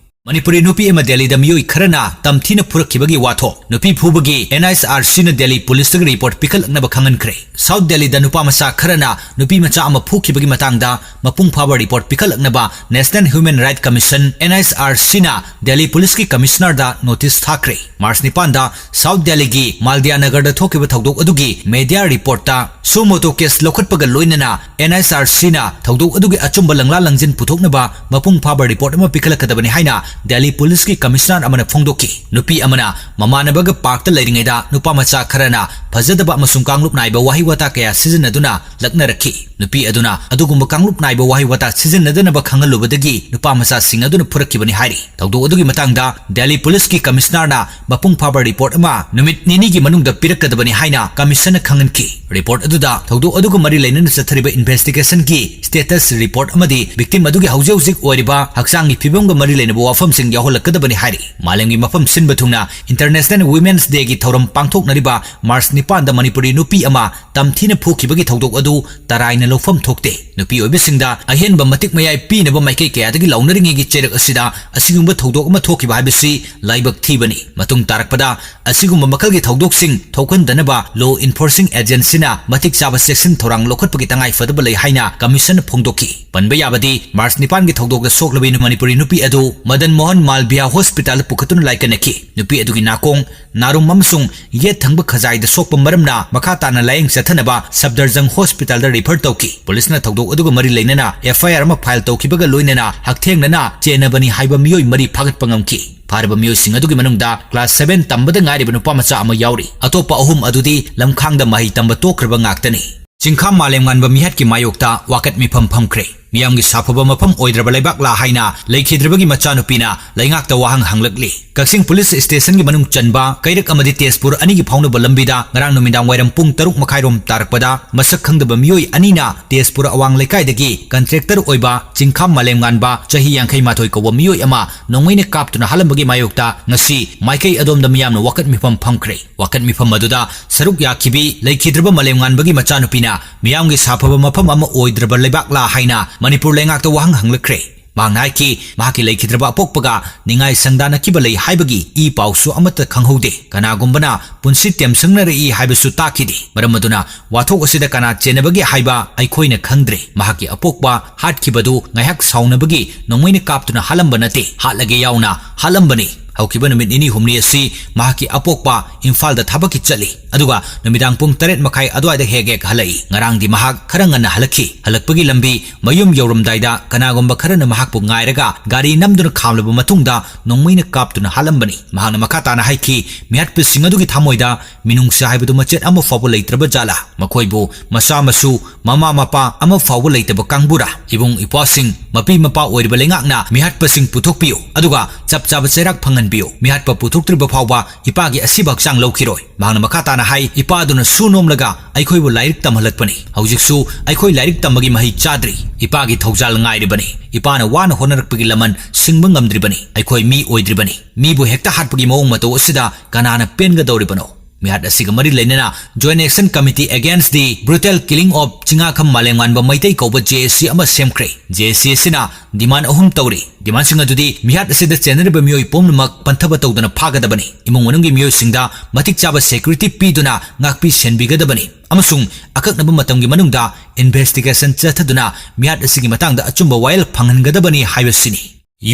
ꯃꯅꯤꯄꯨꯔꯤ ꯅꯨꯄꯤ ꯑꯃ ꯗꯦꯜꯂꯤꯗ ꯃꯤꯑꯣꯏ ꯈꯔꯅ ꯇꯝꯊꯤꯅ ꯐꯨꯔꯛꯈꯤꯕꯒꯤ ꯋꯥꯊꯣꯛ꯫ ꯅꯨꯄꯤ ꯐꯨꯕꯒꯤ NHRCꯅ ꯗꯦꯜꯂꯤ ꯄꯨꯂꯤꯁꯇꯒꯤ report ꯄꯤꯈꯠꯂꯛꯅꯕ ꯈꯪꯍꯟꯈ꯭ꯔꯦ꯫ South ꯗꯦꯜꯂꯤꯗ ꯅꯨꯄꯥ ꯃꯆꯥ ꯈꯔꯅ ꯅꯨꯄꯤ ꯃꯆꯥ ꯑꯃ ꯐꯨꯈꯤꯕꯒꯤ ꯃꯇꯥꯡꯗ ꯃꯄꯨꯡ ꯐꯥꯕ report ꯄꯤꯈꯠꯂꯛꯅꯕ National Human Rights Commission, NHRCꯅ Delhi ꯄꯨꯂꯤꯁꯀꯤ commissionerꯗ notice ꯊꯥꯈ꯭ꯔꯦ꯫ March ꯅꯤꯄꯥꯟꯗ South ꯗꯦꯜꯂꯤꯒꯤ ꯃꯥꯜꯗꯤꯌꯥ ꯅꯒꯔꯗ ꯊꯣꯛꯈꯤꯕ ꯊꯧꯗꯣꯛ ꯑꯗꯨꯒꯤ media reportꯇ suo motu case ꯂꯧꯈꯠꯄꯒ ꯂꯣꯏꯅꯅ NHRCꯅ ꯊꯧꯗꯣꯛ ꯑꯗꯨꯒꯤ ꯑꯆꯨꯝꯕ ꯂꯪꯂꯥ ꯂꯪꯖꯤꯟ ꯄꯨꯊꯣꯛꯅꯕ ꯃꯄꯨꯡ ꯐꯥꯕ report ꯑꯃ ꯄꯤꯈꯠꯂꯛꯀꯗꯕꯅꯤ ꯍꯥꯏꯅ ꯗꯦꯜꯂꯤ ꯄꯨꯂꯤꯁꯀꯤ commissioner ꯑꯃꯅ ꯐꯣꯡꯗꯣꯛꯈꯤ꯫ ꯅꯨꯄꯤ ꯑꯃꯅ ꯃꯃꯥꯟꯅꯕꯒ parkꯇ ꯂꯩꯔꯤꯉꯩꯗ ꯅꯨꯄꯥ ꯃꯆꯥ ꯈꯔꯅ ꯐꯖꯗꯕ ꯑꯃꯁꯨꯡ ꯀꯥꯡꯂꯨꯞ ꯅꯥꯏꯕ ꯋꯥꯍꯩ ꯋꯥꯇꯥ ꯀꯌꯥ ꯁꯤꯖꯤꯟꯅꯗꯨꯅ ꯂꯛꯅꯔꯛꯈꯤ꯫ ꯅꯨꯄꯤ ꯑꯗꯨꯅ ꯑꯗꯨꯒꯨꯝꯕ ꯀꯥꯡꯂꯨꯞ ꯅꯥꯏꯕ ꯋꯥꯍꯩ ꯋꯥꯇꯥ ꯁꯤꯖꯤꯟꯅꯗꯅꯕ ꯈꯪꯍꯜꯂꯨꯕꯗꯒꯤ ꯅꯨꯄꯥ ꯃꯆꯥꯁꯤꯡ ꯑꯗꯨꯅ ꯐꯨꯔꯛꯈꯤꯕꯅꯤ ꯍꯥꯏꯔꯤ꯫ ꯊꯧꯗꯣꯛ ꯑꯗꯨꯒꯤ ꯃꯇꯥꯡꯗ ꯗꯦꯜꯂꯤ ꯄꯨꯂꯤꯁꯀꯤ commissionerꯅ ꯃꯄꯨꯡ ꯐꯥꯕ report ꯑꯃ ꯅꯨꯃꯤꯠ ꯅꯤꯅꯤꯒꯤ ꯃꯅꯨꯡꯗ ꯄꯤꯔꯛꯀꯗꯕꯅꯤ ꯍꯥꯏꯅ commissionꯅ ꯈꯪꯍꯟꯈꯤ꯫ Report ꯑꯗꯨꯗ ꯊꯧꯗꯣꯛ ꯑꯗꯨꯒ ꯃꯔꯤ ꯂꯩꯅꯅ ꯆꯠꯊꯔꯤꯕ investigationꯒꯤ status report ꯑꯃꯗꯤ victim ꯑꯗꯨꯒꯤ ꯍꯧꯖꯤꯛ ꯍꯧꯖꯤꯛ ꯑꯣꯏꯔꯤꯕ ꯍꯛꯆꯥꯡꯒꯤ ꯐꯤꯕꯝꯒ ꯃꯔꯤ ꯂꯩꯅꯕ ꯋꯥꯐꯝ ꯃꯐꯝꯁꯤꯡ ꯌꯥꯎꯍꯜꯂꯛꯀꯗꯕꯅꯤ ꯍꯥꯏꯔꯤ꯫ ꯃꯥꯂꯦꯝꯒꯤ ꯃꯐꯝ ꯁꯤꯟꯕ ꯊꯨꯡꯅ International Women's Dayꯒꯤ ꯊꯧꯔꯝ ꯄꯥꯡꯊꯣꯛꯅꯔꯤꯕ March ꯅꯤꯄꯥꯟꯗ ꯃꯅꯤꯄꯨꯔꯤ ꯅꯨꯄꯤ ꯑꯃ ꯇꯝꯊꯤꯅ ꯐꯨꯈꯤꯕꯒꯤ ꯊꯧꯗꯣꯛ ꯑꯗꯨ ꯇꯔꯥꯏꯅ ꯂꯧꯐꯝ ꯊꯣꯛꯇꯦ꯫ ꯅꯨꯄꯤ ꯑꯣꯏꯕꯁꯤꯡꯗ ꯑꯍꯦꯟꯕ ꯃꯇꯤꯛ ꯃꯌꯥꯏ ꯄꯤꯅꯕ ꯃꯥꯏꯀꯩ ꯀꯌꯥꯗꯒꯤ ꯂꯥꯎꯅꯔꯤꯉꯩꯒꯤ ꯆꯩꯔꯛ ꯑꯁꯤꯗ ꯑꯁꯤꯒꯨꯝꯕ ꯊꯧꯗꯣꯛ ꯑꯃ ꯊꯣꯛꯈꯤꯕ ꯍꯥꯏꯕꯁꯤ ꯂꯥꯏꯕꯛ ꯊꯤꯕꯅꯤ꯫ ꯃꯇꯨꯡ ꯇꯥꯔꯛꯄꯗ ꯑꯁꯤꯒꯨꯝꯕ ꯃꯈꯜꯒꯤ ꯊꯧꯗꯣꯛꯁꯤꯡ ꯊꯣꯛꯍꯟꯗꯅꯕ law enforcing agencyꯅ ꯃꯇꯤꯛ ꯆꯥꯕ ꯆꯦꯛꯁꯤꯟ ꯊꯧꯔꯥꯡ ꯂꯧꯈꯠꯄꯒꯤ ꯇꯉꯥꯏ ꯐꯗꯕ ꯂꯩ ꯍꯥꯏꯅ commission ꯐꯣꯡꯗꯣꯛꯈꯤ꯫ ꯄꯟꯕ ꯌꯥꯕꯗꯤ, March ꯅꯤꯄꯥꯟꯒꯤ ꯊꯧꯗꯣꯛꯇ ꯁꯣꯛꯂꯕ ꯃꯅꯤꯄꯨꯔꯤ ꯅꯨꯄꯤ ꯑꯗꯨ ꯃꯗꯟ ꯃꯣꯍꯟ ꯃꯥꯜꯕꯤꯌꯥ ꯍꯣꯁꯄꯤꯇꯥꯜꯗ ꯄꯨꯈꯠꯇꯨꯅ ꯂꯥꯏꯀꯠꯅꯈꯤ꯫ ꯅꯨꯄꯤ ꯑꯗꯨꯒꯤ ꯅꯥꯀꯣꯡ, ꯅꯥꯔꯨꯝ ꯑꯃꯁꯨꯡ ꯌꯦꯠ ꯊꯪꯕ ꯈꯖꯥꯏꯗ ꯁꯣꯛꯄ ꯃꯔꯝꯅ ꯃꯈꯥ ꯇꯥꯅ ꯂꯥꯌꯦꯡ ꯆꯠꯊꯅꯕ ꯁꯐꯗꯔꯖꯪ ꯍꯣꯁꯄꯤꯇꯥꯜꯗ refer ꯇꯧꯈꯤ꯫ ꯄꯨꯂꯤꯁꯅ ꯊꯧꯗꯣꯛ ꯑꯗꯨꯒ ꯃꯔꯤ ꯂꯩꯅꯅ F I R ꯑꯃ file ꯇꯧꯈꯤꯕꯒ ꯂꯣꯏꯅꯅ ꯍꯛꯊꯦꯡꯅꯅ ꯆꯦꯟꯅꯕꯅꯤ ꯍꯥꯏꯕ ꯃꯤꯑꯣꯏ ꯃꯔꯤ ꯐꯥꯒꯠꯄ ꯉꯝꯈꯤ꯫ ꯐꯥꯔꯕ ꯃꯤꯑꯣꯏꯁꯤꯡ ꯑꯗꯨꯒꯤ ꯃꯅꯨꯡꯗ class seven ꯇꯝꯕꯗ ꯉꯥꯏꯔꯤꯕ ꯅꯨꯄꯥ ꯃꯆꯥ ꯑꯃ ꯌꯥꯎꯔꯤ꯫ ꯑꯇꯣꯞꯄ ꯑꯍꯨꯝ ꯑꯗꯨꯗꯤ ꯂꯝꯈꯥꯡꯗ ꯃꯍꯩ ꯇꯝꯕ ꯇꯣꯛꯈ꯭ꯔꯕ ꯉꯥꯛꯇꯅꯤ꯫ ꯆꯤꯡꯈꯥ ꯃꯥꯂꯦꯝꯉꯥꯟꯕ ꯃꯤꯍꯥꯠꯀꯤ ꯃꯥꯌꯣꯛꯇ ꯋꯥꯀꯠ ꯃꯤꯐꯝ ꯐꯝꯈ꯭ꯔꯦ꯫ ꯃꯤꯌꯥꯝꯒꯤ ꯁꯥꯐꯕ ꯃꯐꯝ ꯑꯣꯏꯗ꯭ꯔꯕ ꯂꯩꯕꯥꯛꯂꯥ ꯍꯥꯏꯅ ꯂꯩꯈꯤꯗ꯭ꯔꯕꯒꯤ ꯃꯆꯥꯅꯨꯄꯤꯅ ꯂꯩꯉꯥꯛꯇ ꯋꯥꯍꯪ ꯍꯪꯂꯛꯂꯤ꯫ ꯀꯛꯆꯤꯡ ꯄꯨꯂꯤꯁ ꯁ꯭ꯇꯦꯁꯟꯒꯤ ꯃꯅꯨꯡ ꯆꯟꯕ ꯀꯩꯔꯛ ꯑꯃꯗꯤ ꯇꯦꯖꯄꯨꯔ ꯑꯅꯤꯒꯤ ꯐꯥꯎꯅꯕ ꯂꯝꯕꯤꯗ ꯉꯔꯥꯡ ꯅꯨꯃꯤꯗꯥꯡ ꯋꯥꯏꯔꯝ ꯄꯨꯡ ꯇꯔꯨꯛ ꯃꯈꯥꯏꯔꯣꯝ ꯇꯥꯔꯛꯄꯗ ꯃꯁꯛ ꯈꯪꯗꯕ ꯃꯤꯑꯣꯏ ꯑꯅꯤꯅ ꯇꯦꯖꯄꯨꯔ ꯑꯋꯥꯡ ꯂꯩꯀꯥꯏꯗꯒꯤ contractor ꯑꯣꯏꯕ ꯆꯤꯡꯈꯥ ꯃꯥꯂꯦꯝꯉꯥꯟꯕ ꯆꯍꯤ ꯌꯥꯡꯈꯩ ꯃꯥꯊꯣꯏ ꯀꯧꯕ ꯃꯤꯑꯣꯏ ꯑꯃ ꯅꯣꯡꯃꯩꯅ ꯀꯥꯞꯇꯨꯅ ꯍꯥꯠꯂꯝꯕꯒꯤ ꯃꯥꯌꯣꯛꯇ ꯉꯁꯤ ꯃꯥꯏꯀꯩ ꯑꯗꯣꯝꯗ ꯃꯤꯌꯥꯝꯅ ꯋꯥꯀꯠ ꯃꯤꯐꯝ ꯐꯝꯈ꯭ꯔꯦ꯫ ꯋꯥꯀꯠ ꯃꯤꯐꯝ ꯑꯗꯨꯗ ꯁꯔꯨꯛ ꯌꯥꯈꯤꯕꯤ ꯂꯩꯈꯤꯗ꯭ꯔꯕ ꯃꯥꯂꯦꯝꯉꯥꯟꯕꯒꯤ ꯃꯆꯥꯅꯨꯄꯤꯅ ꯃꯤꯌꯥꯝꯒꯤ ꯁꯥꯐꯕ ꯃꯐꯝ ꯑꯃ ꯑꯣꯏꯗ꯭ꯔꯕ ꯂꯩꯕꯥꯛꯂꯥ ꯍꯥꯏꯅ ꯃꯅꯤꯄꯨꯔ ꯂꯩꯉꯥꯛꯇ ꯋꯥꯍꯪ ꯍꯪꯂꯛꯈ꯭ꯔꯦ꯫ ꯃꯍꯥꯛꯅ ꯍꯥꯏꯈꯤ, ꯃꯍꯥꯛꯀꯤ ꯂꯩꯈꯤꯗ꯭ꯔꯕ ꯑꯄꯣꯛꯄꯒ ꯅꯤꯡꯉꯥꯏ ꯁꯪꯗꯥꯅꯈꯤꯕ ꯂꯩ ꯍꯥꯏꯕꯒꯤ ꯏ ꯄꯥꯎꯁꯨ ꯑꯃꯠꯇ ꯈꯪꯍꯧꯗꯦ꯫ ꯀꯅꯥꯒꯨꯝꯕꯅ ꯄꯨꯟꯁꯤ ꯇꯦꯝꯁꯪꯅꯔꯛꯏ ꯍꯥꯏꯕꯁꯨ ꯇꯥꯈꯤꯗꯦ꯫ ꯃꯔꯝ ꯑꯗꯨꯅ ꯋꯥꯊꯣꯛ ꯑꯁꯤꯗ ꯀꯅꯥ ꯆꯦꯟꯅꯕꯒꯦ ꯍꯥꯏꯕ ꯑꯩꯈꯣꯏꯅ ꯈꯪꯗ꯭ꯔꯦ꯫ ꯃꯍꯥꯛꯀꯤ ꯑꯄꯣꯛꯄ ꯍꯥꯠꯈꯤꯕꯗꯨ ꯉꯥꯏꯍꯥꯛ ꯁꯥꯎꯅꯕꯒꯤ ꯅꯣꯡꯃꯩꯅ ꯀꯥꯞꯇꯨꯅ ꯍꯥꯠꯂꯝꯕ ꯅꯠꯇꯦ, ꯍꯥꯠꯂꯒꯦ ꯌꯥꯎꯅ ꯍꯥꯠꯂꯝꯕꯅꯤ꯫ ꯍꯧꯈꯤꯕ ꯅꯨꯃꯤꯠ ꯅꯤꯅꯤ ꯍꯨꯝꯅꯤ ꯑꯁꯤ ꯃꯍꯥꯛꯀꯤ ꯑꯄꯣꯛꯄ ꯏꯝꯐꯥꯜꯗ ꯊꯕꯛꯀꯤ ꯆꯠꯂꯤ, ꯑꯗꯨꯒ ꯅꯨꯃꯤꯗꯥꯡ ꯄꯨꯡ ꯇꯔꯦꯠ ꯃꯈꯥꯏ ꯑꯗꯨꯋꯥꯏꯗ ꯍꯦꯛ ꯍꯦꯛ ꯍꯜꯂꯛꯏ꯫ ꯉꯔꯥꯡꯗꯤ ꯃꯍꯥꯛ ꯈꯔ ꯉꯟꯅ ꯍꯜꯂꯛꯈꯤ꯫ ꯍꯜꯂꯛꯄꯒꯤ ꯂꯝꯕꯤ ꯃꯌꯨꯝ ꯌꯧꯔꯝꯗꯥꯏꯗ ꯀꯅꯥꯒꯨꯝꯕ ꯈꯔꯅ ꯃꯍꯥꯛꯄꯨ ꯉꯥꯏꯔꯒ ꯒꯥꯔꯤ ꯅꯝꯗꯨꯅ ꯈꯥꯝꯂꯕ ꯃꯇꯨꯡꯗ ꯅꯣꯡꯃꯩꯅ ꯀꯥꯞꯇꯨꯅ ꯍꯥꯠꯂꯝꯕꯅꯤ꯫ ꯃꯍꯥꯛꯅ ꯃꯈꯥ ꯇꯥꯅ ꯍꯥꯏꯈꯤ, ꯃꯤꯍꯥꯠꯄꯁꯤꯡ ꯑꯗꯨꯒꯤ ꯊꯃꯣꯏꯗ ꯃꯤꯅꯨꯡꯁꯤ ꯍꯥꯏꯕꯗꯨ ꯃꯆꯦꯠ ꯑꯃ ꯐꯥꯎꯕ ꯂꯩꯇ꯭ꯔꯕ ꯖꯥꯠꯂꯥ? ꯃꯈꯣꯏꯕꯨ ꯃꯆꯥ ꯃꯁꯨ, ꯃꯃꯥ ꯃꯄꯥ ꯑꯃ ꯐꯥꯎꯕ ꯂꯩꯇꯕ ꯀꯥꯡꯕꯨꯔꯥ? ꯏꯕꯨꯡ ꯏꯄ꯭ꯋꯥꯁꯤꯡ, ꯃꯄꯤ ꯃꯄꯥ ꯑꯣꯏꯔꯤꯕ ꯂꯩꯉꯥꯛꯅ ꯃꯤꯍꯥꯠꯄꯁꯤꯡ ꯄꯨꯊꯣꯛꯄꯤꯌꯨ, ꯑꯗꯨꯒ ꯆꯞ ꯆꯥꯕ ꯆꯩꯔꯥꯛ ꯐꯪꯍꯟ ꯈꯟꯕꯤꯌꯨ, ꯃꯤꯍꯥꯠꯄ ꯄꯨꯊꯣꯛꯇ꯭ꯔꯤꯕ ꯐꯥꯎꯕ ꯏꯄꯥꯒꯤ ꯑꯁꯤꯕ ꯍꯛꯆꯥꯡ ꯂꯧꯈꯤꯔꯣꯏ꯫ ꯃꯍꯥꯛꯅ ꯃꯈꯥ ꯇꯥꯅ ꯍꯥꯏ, "ꯏꯄꯥꯗꯨꯅ ꯁꯨ ꯅꯣꯝꯂꯒ ꯑꯩꯈꯣꯏꯕꯨ ꯂꯥꯏꯔꯤꯛ ꯇꯝꯍꯜꯂꯛꯄꯅꯤ꯫ ꯍꯧꯖꯤꯛꯁꯨ ꯑꯩꯈꯣꯏ ꯂꯥꯏꯔꯤꯛ ꯇꯝꯕꯒꯤ ꯃꯍꯩ ꯆꯥꯗ꯭ꯔꯤ꯫ ꯏꯄꯥꯒꯤ ꯊꯧꯖꯥꯜ ꯉꯥꯏꯔꯤꯕꯅꯤ꯫ ꯏꯄꯥꯅ ꯋꯥꯅ ꯍꯣꯠꯅꯔꯛꯄꯒꯤ ꯂꯃꯟ ꯁꯤꯡꯕ ꯉꯝꯗ꯭ꯔꯤꯕꯅꯤ꯫ ꯑꯩꯈꯣꯏ ꯃꯤ ꯑꯣꯏꯗ꯭ꯔꯤꯕꯅꯤ꯫ ꯃꯤꯕꯨ ꯍꯦꯛꯇ ꯍꯥꯠꯄꯒꯤ ꯃꯑꯣꯡ ꯃꯇꯧ ꯑꯁꯤꯗ ꯀꯅꯥꯅ ꯄꯦꯟꯒꯗꯧꯔꯤꯕꯅꯣ?" ꯃꯤꯍꯥꯠ ꯑꯁꯤꯒ ꯃꯔꯤ ꯂꯩꯅꯅ Joint Action Committee Against the Brutal Killing of Chingakham ꯃꯥꯂꯦꯝꯉꯥꯟꯕ Meitei ꯀꯧꯕ J A C ꯑꯃ ꯁꯦꯝꯈ꯭ꯔꯦ꯫ J A C ꯑꯁꯤꯅ demand ꯑꯍꯨꯝ ꯇꯧꯔꯤ꯫ Demandꯁꯤꯡ ꯑꯗꯨꯗꯤ ꯃꯤꯍꯥꯠ ꯑꯁꯤꯗ ꯆꯦꯟꯅꯔꯤꯕ ꯃꯤꯑꯣꯏ ꯄꯨꯝꯅꯃꯛ ꯄꯟꯊꯕ ꯇꯧꯗꯅ ꯐꯥꯒꯗꯕꯅꯤ, ꯏꯃꯨꯡ ꯃꯅꯨꯡꯒꯤ ꯃꯤꯑꯣꯏꯁꯤꯡꯗ ꯃꯇꯤꯛ ꯆꯥꯕ security ꯄꯤꯗꯨꯅ ꯉꯥꯛꯄꯤ ꯁꯦꯟꯕꯤꯒꯗꯕꯅꯤ ꯑꯃꯁꯨꯡ ꯑꯀꯛꯅꯕ ꯃꯇꯝꯒꯤ ꯃꯅꯨꯡꯗ investigation ꯆꯠꯊꯗꯨꯅ ꯃꯤꯍꯥꯠ ꯑꯁꯤꯒꯤ ꯃꯇꯥꯡꯗ ꯑꯆꯨꯝꯕ ꯋꯥꯌꯦꯜ ꯐꯪꯍꯟꯒꯗꯕꯅꯤ ꯍꯥꯏꯕꯁꯤꯅꯤ꯫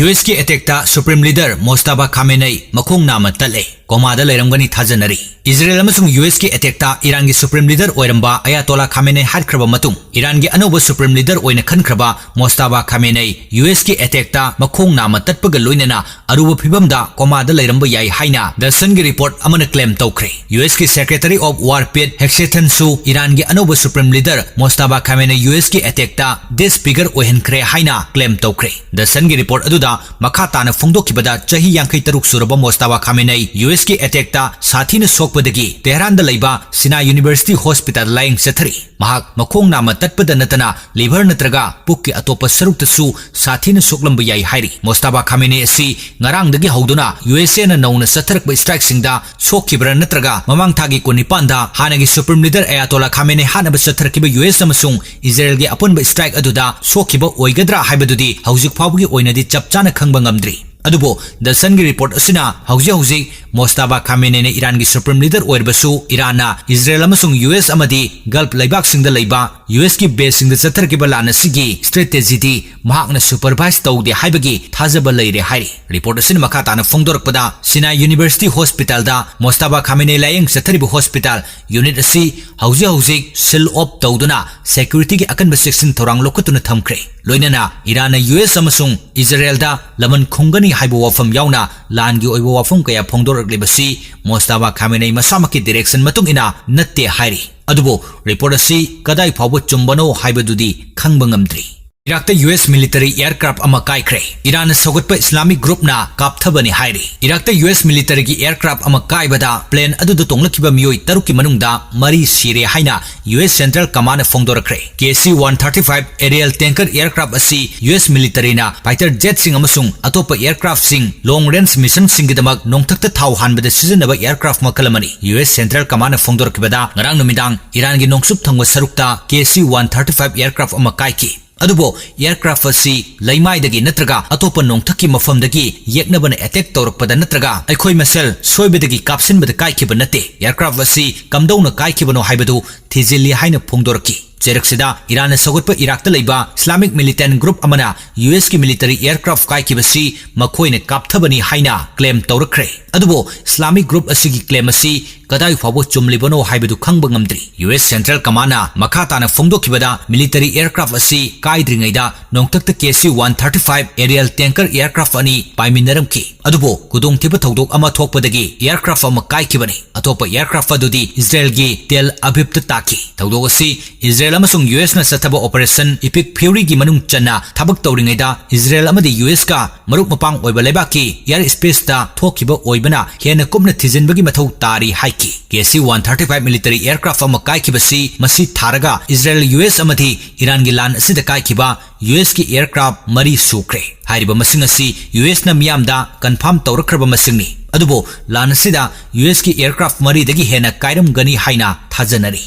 U S ꯀꯤ attackꯇ Supreme Leader ꯃꯣꯁꯇꯥꯕꯥ ꯈꯥꯃꯦꯅꯩ ꯃꯈꯣꯡ ꯅꯥꯝꯃ ꯇꯠꯂꯦ꯫ Comaꯗ ꯂꯩꯔꯝꯒꯅꯤ ꯊꯥꯖꯅꯔꯤ꯫ Israel ꯑꯃꯁꯨꯡ U S ꯀꯤ attackꯇ ꯏꯔꯥꯟꯒꯤ Supreme Leader ꯑꯣꯏꯔꯝꯕ ꯑꯌꯥꯇꯣꯂꯥ ꯈꯥꯃꯦꯅꯩ ꯍꯥꯠꯈ꯭ꯔꯕ ꯃꯇꯨꯡ, ꯏꯔꯥꯟꯒꯤ ꯑꯅꯧꯕ Supreme Leader ꯑꯣꯏꯅ ꯈꯟꯈ꯭ꯔꯕ ꯃꯣꯁꯇꯥꯕꯥ ꯈꯥꯃꯦꯅꯩ U S ꯀꯤ attackꯇ ꯃꯈꯣꯡ ꯅꯥꯝꯃ ꯇꯠꯄꯒ ꯂꯣꯏꯅꯅ ꯑꯔꯨꯕ ꯐꯤꯚꯝꯗ comaꯗ ꯂꯩꯔꯝꯕ ꯌꯥꯏ ꯍꯥꯏꯅ The Sunꯒꯤ report ꯑꯃꯅ claim ꯇꯧꯈ꯭ꯔꯦ꯫ U S ꯀꯤ Secretary of War Pete Hegsethsꯟꯁꯨ ꯏꯔꯥꯟꯒꯤ ꯑꯅꯧꯕ Supreme Leader ꯃꯣꯁꯇꯥꯕꯥ ꯈꯥꯃꯦꯅꯩ U S ꯀꯤ attackꯇ disfigure ꯑꯣꯏꯍꯟꯈ꯭ꯔꯦ ꯍꯥꯏꯅ claim ꯇꯧꯈ꯭ꯔꯦ꯫ The Sunꯒꯤ report ꯑꯗꯨꯗ ꯃꯈꯥ ꯇꯥꯅ ꯐꯣꯡꯗꯣꯛꯈꯤꯕꯗ, ꯆꯍꯤ ꯌꯥꯡꯈꯩ ꯇꯔꯨꯛ ꯁꯨꯔꯕ ꯃꯣꯁꯇꯥꯕꯥ ꯈꯥꯃꯦꯅꯩ U S ꯀꯤ attackꯇ ꯁꯥꯊꯤꯅ ꯁꯣꯛꯄꯗꯒꯤ ꯇꯦꯍꯔꯥꯟꯗ ꯂꯩꯕ Sinai University Hospital ꯂꯥꯌꯦꯡ ꯆꯠꯊꯔꯤ꯫ ꯃꯍꯥꯛ ꯃꯈꯣꯡ ꯅꯥꯝꯃ ꯇꯠꯄꯗ ꯅꯠꯇꯅ liver ꯅꯠꯇ꯭ꯔꯒ ꯄꯨꯛꯀꯤ ꯑꯇꯣꯞꯄ ꯁꯔꯨꯛꯇꯁꯨ ꯁꯥꯊꯤꯅ ꯁꯣꯛꯂꯝꯕ ꯌꯥꯏ ꯍꯥꯏꯔꯤ꯫ ꯃꯣꯁꯇꯥꯕꯥ ꯈꯥꯃꯦꯅꯩ ꯑꯁꯤ ꯉꯔꯥꯡꯗꯒꯤ ꯍꯧꯗꯨꯅ U S Aꯅ ꯅꯧꯅ ꯆꯠꯊꯔꯛꯄ strikeꯁꯤꯡꯗ ꯁꯣꯛꯈꯤꯕ꯭ꯔꯥ ꯅꯠꯇ꯭ꯔꯒ ꯃꯃꯥꯡ ꯊꯥꯒꯤ ꯀꯨꯟꯅꯤꯄꯥꯟꯗ ꯍꯥꯟꯅꯒꯤ Supreme Leader ꯑꯌꯥꯇꯣꯂꯥ ꯈꯥꯃꯦꯅꯩ ꯍꯥꯠꯅꯕ ꯆꯠꯊꯔꯛꯈꯤꯕ U S ꯑꯃꯁꯨꯡ Israelꯒꯤ ꯑꯄꯨꯟꯕ strike ꯑꯗꯨꯗ ꯁꯣꯛꯈꯤꯕ ꯑꯣꯏꯒꯗ꯭ꯔꯥ ꯍꯥꯏꯕꯗꯨꯗꯤ ꯍꯧꯖꯤꯛ ꯐꯥꯎꯕꯒꯤ ꯑꯣꯏꯅꯗꯤ ꯆꯞ ꯆꯥꯅ ꯈꯪꯕ ꯉꯝꯗ꯭ꯔꯤ꯫ ꯑꯗꯨꯕꯨ The Sunꯒꯤ report ꯑꯁꯤꯅ ꯍꯧꯖꯤꯛ ꯍꯧꯖꯤꯛ ꯃꯣꯁꯇꯥꯕꯥ ꯈꯥꯃꯦꯅꯩꯅ ꯏꯔꯥꯟꯒꯤ Supreme Leader ꯑꯣꯏꯔꯕꯁꯨ, ꯏꯔꯥꯟꯅ Israel ꯑꯃꯁꯨꯡ U S ꯑꯃꯗꯤ Gulf ꯂꯩꯕꯥꯛꯁꯤꯡꯗ ꯂꯩꯕ U S ꯀꯤ baseꯁꯤꯡꯗ ꯆꯠꯊꯔꯛꯈꯤꯕ ꯂꯥꯟ ꯑꯁꯤꯒꯤ strategyꯗꯤ ꯃꯍꯥꯛꯅ supervise ꯇꯧꯗꯦ ꯍꯥꯏꯕꯒꯤ ꯊꯥꯖꯕ ꯂꯩꯔꯦ ꯍꯥꯏꯔꯤ꯫ Report ꯑꯁꯤꯅ ꯃꯈꯥ ꯇꯥꯅ ꯐꯣꯡꯗꯣꯔꯛꯄꯗ, Sinai University Hospitalꯗ ꯃꯣꯁꯇꯥꯕꯥ ꯈꯥꯃꯦꯅꯩ ꯂꯥꯌꯦꯡ ꯆꯠꯊꯔꯤꯕ hospital unit ꯑꯁꯤ ꯍꯧꯖꯤꯛ ꯍꯧꯖꯤꯛ seal off ꯇꯧꯗꯨꯅ securityꯒꯤ ꯑꯀꯟꯕ ꯆꯦꯛꯁꯤꯟ ꯊꯧꯔꯥꯡ ꯂꯧꯈꯠꯇꯨꯅ ꯊꯝꯈ꯭ꯔꯦ꯫ ꯂꯣꯏꯅꯅ ꯏꯔꯥꯟꯅ U S ꯑꯃꯁꯨꯡ Israelꯗ ꯂꯃꯟ ꯈꯨꯝꯒꯅꯤ ꯍꯥꯏꯕ ꯋꯥꯐꯝ ꯌꯥꯎꯅ ꯂꯥꯟꯒꯤ ꯑꯣꯏꯕ ꯋꯥꯐꯝ ꯀꯌꯥ ꯐꯣꯡꯗꯣꯔꯛꯂꯤꯕꯁꯤ ꯃꯣꯁꯇꯥꯕꯥ ꯈꯥꯃꯦꯅꯩ ꯃꯁꯥꯃꯛꯀꯤ direction ꯃꯇꯨꯡ ꯏꯟꯅ ꯅꯠꯇꯦ ꯍꯥꯏꯔꯤ꯫ ꯑꯗꯨꯕꯨ report ꯑꯁꯤ ꯀꯗꯥꯏ ꯐꯥꯎꯕ ꯆꯨꯝꯕꯅꯣ ꯍꯥꯏꯕꯗꯨꯗꯤ ꯈꯪꯕ ꯉꯝꯗ꯭ꯔꯤ꯫ ꯏꯔꯥꯛꯇ ꯌꯨ ꯑꯦꯁ military aircraft ꯑꯃ ꯀꯥꯏꯈ꯭ꯔꯦ꯫ ꯏꯔꯥꯟꯅ ꯁꯧꯒꯠꯄ Islamic groupꯅ ꯀꯥꯞꯊꯕꯅꯤ ꯍꯥꯏꯔꯤ꯫ ꯏꯔꯥꯛꯇ ꯌꯨ ꯑꯦꯁ militaryꯒꯤ aircraft ꯑꯃ ꯀꯥꯏꯕꯗ plane ꯑꯗꯨꯗ ꯇꯣꯡꯂꯛꯈꯤꯕ ꯃꯤꯑꯣꯏ ꯇꯔꯨꯛꯀꯤ ꯃꯅꯨꯡꯗ ꯃꯔꯤ ꯁꯤꯔꯦ ꯍꯥꯏꯅ ꯌꯨ ꯑꯦꯁ Central Commandꯅ ꯐꯣꯡꯗꯣꯔꯛꯈ꯭ꯔꯦ꯫ K C one thirty-five aerial tanker aircraft ꯑꯁꯤ ꯌꯨ ꯑꯦꯁ militaryꯅ fighter jetꯁꯤꯡ ꯑꯃꯁꯨꯡ ꯑꯇꯣꯞꯄ aircraftꯁꯤꯡ long range missionꯁꯤꯡꯒꯤꯗꯃꯛ ꯅꯣꯡꯊꯛꯇ ꯊꯥꯎ ꯍꯥꯟꯕꯗ ꯁꯤꯖꯤꯟꯅꯕ aircraft ꯃꯈꯜ ꯑꯃꯅꯤ꯫ ꯌꯨ ꯑꯦꯁ Central Commandꯅ ꯐꯣꯡꯗꯣꯔꯛꯈꯤꯕꯗ, ꯉꯔꯥꯡ ꯅꯨꯃꯤꯗꯥꯡ ꯏꯔꯥꯟꯒꯤ ꯅꯣꯡꯆꯨꯞ ꯊꯪꯕ ꯁꯔꯨꯛꯇ K C one thirty-five aircraft ꯑꯃ ꯀꯥꯏꯈꯤ꯫ ꯑꯗꯨꯕꯨ aircraft ꯑꯁꯤ ꯂꯩꯃꯥꯏꯗꯒꯤ ꯅꯠꯇ꯭ꯔꯒ ꯑꯇꯣꯞꯄ ꯅꯣꯡꯊꯛꯀꯤ ꯃꯐꯝꯗꯒꯤ ꯌꯦꯛꯅꯕꯅ attack ꯇꯧꯔꯛꯄꯗ ꯅꯠꯇ꯭ꯔꯒ ꯑꯩꯈꯣꯏ ꯃꯁꯦꯜ ꯁꯣꯏꯕꯗꯒꯤ ꯀꯥꯞꯁꯤꯟꯕꯗ ꯀꯥꯏꯈꯤꯕ ꯅꯠꯇꯦ꯫ Aircraft ꯑꯁꯤ ꯀꯝꯗꯧꯅ ꯀꯥꯏꯈꯤꯕꯅꯣ ꯍꯥꯏꯕꯗꯨ ꯊꯤꯖꯤꯜꯂꯤ ꯍꯥꯏꯅ ꯐꯣꯡꯗꯣꯔꯛꯈꯤ꯫ ꯆꯩꯔꯛꯁꯤꯗ ꯏꯔꯥꯟꯅ ꯁꯧꯒꯠꯄ ꯏꯔꯥꯛꯇ ꯂꯩꯕ Islamic militant group ꯑꯃꯅ ꯌꯨ ꯑꯦꯁꯀꯤ military aircraft ꯀꯥꯏꯈꯤꯕꯁꯤ ꯃꯈꯣꯏꯅ ꯀꯥꯞꯊꯕꯅꯤ ꯍꯥꯏꯅ claim ꯇꯧꯔꯛꯈ꯭ꯔꯦ꯫ ꯑꯗꯨꯕꯨ Islamic group ꯑꯁꯤꯒꯤ claim ꯑꯁꯤ ꯀꯗꯥꯏ ꯐꯥꯎꯕ ꯆꯨꯝꯂꯤꯕꯅꯣ ꯍꯥꯏꯕꯗꯨ ꯈꯪꯕ ꯉꯝꯗ꯭ꯔꯤ꯫ ꯌꯨ ꯑꯦꯁ Central Commandꯅ ꯃꯈꯥ ꯇꯥꯅ ꯐꯣꯡꯗꯣꯛꯈꯤꯕꯗ, military aircraft ꯑꯁꯤ ꯀꯥꯏꯗ꯭ꯔꯤꯉꯩꯗ ꯅꯣꯡꯊꯛꯇ K C one thirty-five aerial tanker aircraft ꯑꯅꯤ ꯄꯥꯏꯃꯤꯟꯅꯔꯝꯈꯤ꯫ ꯑꯗꯨꯕꯨ ꯈꯨꯗꯣꯡꯊꯤꯕ ꯊꯧꯗꯣꯛ ꯑꯃ ꯊꯣꯛꯄꯗꯒꯤ aircraft ꯑꯃ ꯀꯥꯏꯈꯤꯕꯅꯤ꯫ ꯑꯇꯣꯞꯄ aircraft ꯑꯗꯨꯗꯤ ꯏꯖꯔꯦꯜꯒꯤ ꯇꯦꯜ ꯑꯕꯤꯕꯇ ꯇꯥꯈꯤ꯫ ꯊꯧꯗꯣꯛ ꯑꯁꯤ ꯏꯖꯔꯦꯜ ꯑꯃꯁꯨꯡ ꯌꯨ ꯑꯦꯁꯅ ꯆꯠꯊꯕ Operation Epic Furyꯒꯤ ꯃꯅꯨꯡ ꯆꯟꯅ ꯊꯕꯛ ꯇꯧꯔꯤꯉꯩꯗ, ꯏꯖꯔꯦꯜ ꯑꯃꯗꯤ ꯌꯨ ꯑꯦꯁꯀ ꯃꯔꯨꯞ ꯃꯄꯥꯡ ꯑꯣꯏꯕ ꯂꯩꯕꯥꯛꯀꯤ air spaceꯇ ꯊꯣꯛꯈꯤꯕ ꯑꯣꯏꯕꯅ ꯍꯦꯟꯅ ꯀꯨꯞꯅ ꯊꯤꯖꯤꯟꯕꯒꯤ ꯃꯊꯧ ꯇꯥꯔꯤ ꯍꯥꯏꯈꯤ꯫ K C one thirty-five military aircraft ꯑꯃ ꯀꯥꯏꯈꯤꯕꯁꯤ ꯃꯁꯤ ꯊꯥꯔꯒ ꯏꯖꯔꯦꯜ, ꯌꯨ ꯑꯦꯁ ꯑꯃꯗꯤ ꯏꯔꯥꯟꯒꯤ ꯂꯥꯟ ꯑꯁꯤꯗ ꯀꯥꯏꯈꯤꯕ ꯌꯨ ꯑꯦꯁꯀꯤ aircraft ꯃꯔꯤ ꯁꯨꯈ꯭ꯔꯦ꯫ ꯍꯥꯏꯔꯤꯕ ꯃꯁꯤꯡ ꯑꯁꯤ ꯌꯨ ꯑꯦꯁꯅ ꯃꯤꯌꯥꯝꯗ confirm ꯇꯧꯔꯛꯈ꯭ꯔꯕ ꯃꯁꯤꯡꯅꯤ꯫ ꯑꯗꯨꯕꯨ ꯂꯥꯟ ꯑꯁꯤꯗ ꯌꯨ ꯑꯦꯁꯀꯤ aircraft ꯃꯔꯤꯗꯒꯤ ꯍꯦꯟꯅ ꯀꯥꯏꯔꯝꯒꯅꯤ ꯍꯥꯏꯅ ꯊꯥꯖꯅꯔꯤ꯫